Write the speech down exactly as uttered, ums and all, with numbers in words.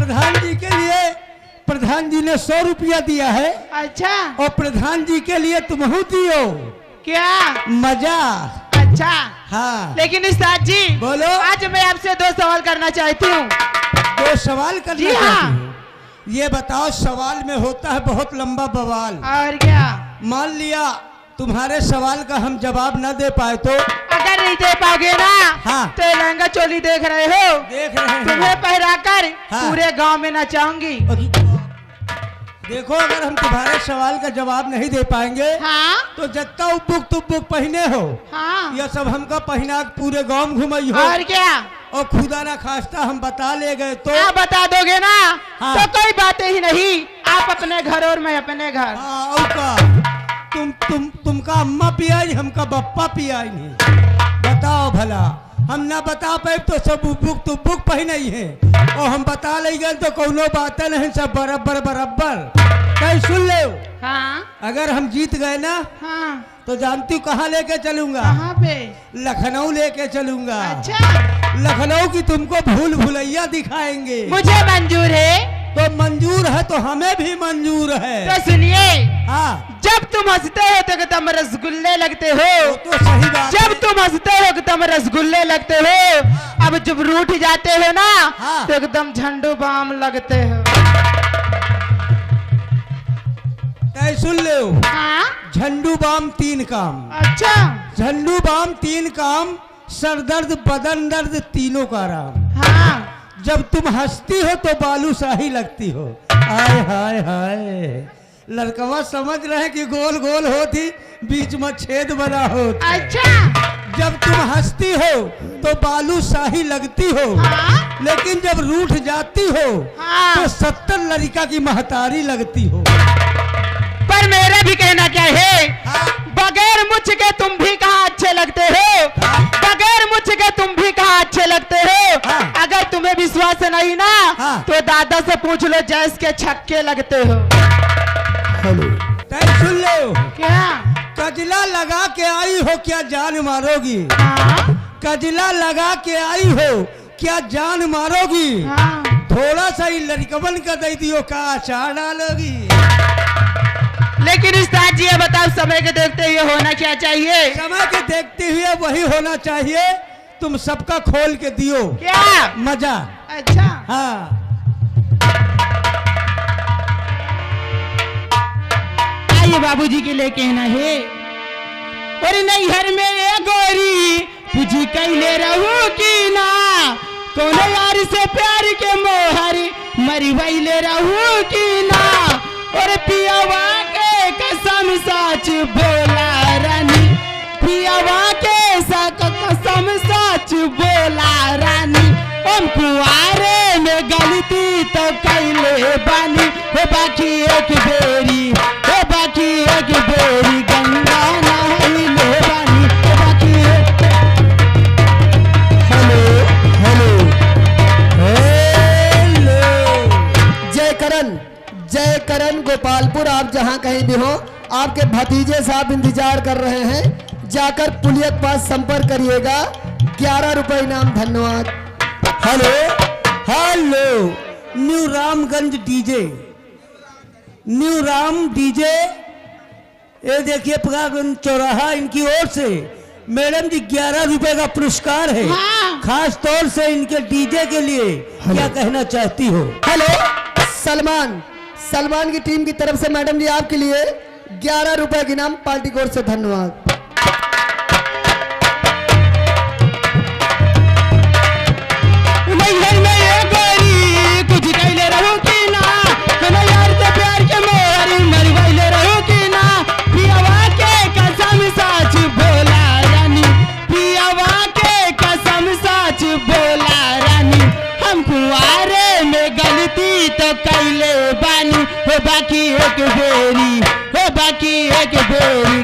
प्रधान जी के लिए, प्रधान जी ने सौ रुपया दिया है। अच्छा। और प्रधान जी के लिए तुमहू दियो। क्या? मजा। अच्छा। हाँ। लेकिन उस्ताद जी, बोलो। आज मैं आपसे दो सवाल करना चाहती हूँ। दो सवाल करना जी हाँ। चाहती हूँ। ये बताओ, सवाल में होता है बहुत लंबा बवाल। और क्या? मान लिया, तुम्हारे सवाल का हम जवाब न दे पाए तो? अगर नहीं दे पाओगे ना, हाँ। तो ये लहंगा चोली देख रहे हो, देख रहे हैं। तुम्हें पहराकर हाँ। पूरे गांव में नचाऊंगी। और देखो, अगर हम तुम्हारे सवाल का जवाब नहीं दे पाएंगे, हाँ। तो जत्ता उब्बुक तुब्बुक पहिने हो, हाँ। यह सब हमका पहिना के पूरे गांव में घुमाई हो। और क्या? और खुदा ना खास्ता हम बता ले गए तो? आप बता दोगे ना, हाँ। तो कोई बात ही नहीं, आप अपने घर और मैं अपने घर। हाँ, और का? तुम, तुम, तुमका अम्मा पियाई, हमका बप्पा पियाई नहीं। बताओ भला, हम ना बता पाए तो सब उबुक तुबुक पहिनाई है, और हम बता ले गए तो कौनो बात नहीं, सब बराबर बराबर। तय सुन ले, हाँ। अगर हम जीत गए ना, हाँ। तो जानती हूँ कहाँ लेके चलूंगा? कहाँ पे? लखनऊ लेके चलूंगा। अच्छा। लखनऊ की तुमको भूल भुलैया दिखाएंगे। मुझे मंजूर है। तो मंजूर है तो हमें भी मंजूर है। तो सुनिए। हाँ। जब तुम हंसते हो तो एकदम रसगुल्ले लगते हो। वो तो सही बात जब है। तुम हंसते हो एकदम रसगुल्ले लगते हो। हाँ। अब जब रूठ जाते हो ना हाँ। तो एकदम झंडू बाम लगते हो। तय सुन ले। हाँ। झंडू बाम तीन काम। अच्छा। झंडू बाम तीन काम, सर दर्द, बदन दर्द, तीनों का आराम। हाँ। जब तुम हंसती हो तो बालूशाही लगती हो। हाय, हाय, हाय। लड़कवा समझ रहे कि गोल गोल होती, बीच में छेद बना होता। अच्छा। जब तुम हंसती हो तो बालूशाही लगती हो, हाँ। लेकिन जब रूठ जाती हो हाँ। तो सत्तर लड़का की महतारी लगती हो। पर मेरा भी कहना क्या है, हाँ। बगैर मुछ के तुम भी कहाँ अच्छे लगते हो, हाँ। बगैर मुछ के तुम भी कहाँ अच्छे लगते हो। हाँ। अगर तुम्हें विश्वास नहीं ना, हाँ। तो दादा से पूछ लो, जैस के छक्के लगते हो। हेलो। तय सुन ले। क्या? कजला लगा के आई हो, क्या जान मारोगी? हाँ। कजला लगा के आई हो, क्या जान मारोगी? हाँ। थोड़ा सा ही लड़कवन का दे दियो, का अचार डालोगी? लेकिन उस्ताद जी, ये बताओ, समय के देखते हुए होना क्या चाहिए? समय के देखते हुए वही होना चाहिए, तुम सबका खोल के दियो। क्या? मजा। अच्छा। हाँ। आइए, बाबूजी के लिए कहना है। अरे नैहर में ये गोरी पूछी कैले रहू कि ना, कौनो यार से प्यार के मोहर मरवैले रहू कि ना। और पियवा के कसम सच बोला रानी, पियवा के स-, क-, कसम सच बोला रानी, हम कुआरे में गलती तो कैले बानी। हो बाकी एक बेरी, हो बाकी एक बेरी गंगा नहाइले बानी। हो बाकी एक हेलो, हेलो, हेलो। जय करण, जय करण गोपालपुर, आप जहाँ कहीं भी हो, आपके भतीजे साहब इंतजार कर रहे हैं, जाकर पुलिया के पास संपर्क करिएगा। ग्यारह रुपए इनाम, धन्यवाद। Hello, hello, new Ramganj DJ, new Ram DJ, ये देखिए, प्रयागराज चौराहा, इनकी ओर से मैडम जी ग्यारह रुपए का पुरस्कार है, हाँ। खास तौर से इनके डीजे के लिए। हेलो। क्या कहना चाहती हो? हेलो, सलमान, सलमान की टीम की तरफ से मैडम जी आपके लिए ग्यारह रुपए के इनाम, पार्टी की ओर से धन्यवाद। नैहर में ये गोरी कुछ कैले रहू कि ना, कोनो यार से प्यार के मोहर मरवैले रहू कि ना, पियवा के कसम सच बोला रानी, पियवा के कसम सच बोला रानी, हम कुंवारे में गलती तो कैले बानी, हो बाकी एक बेरी, हो बाकी एक बेरी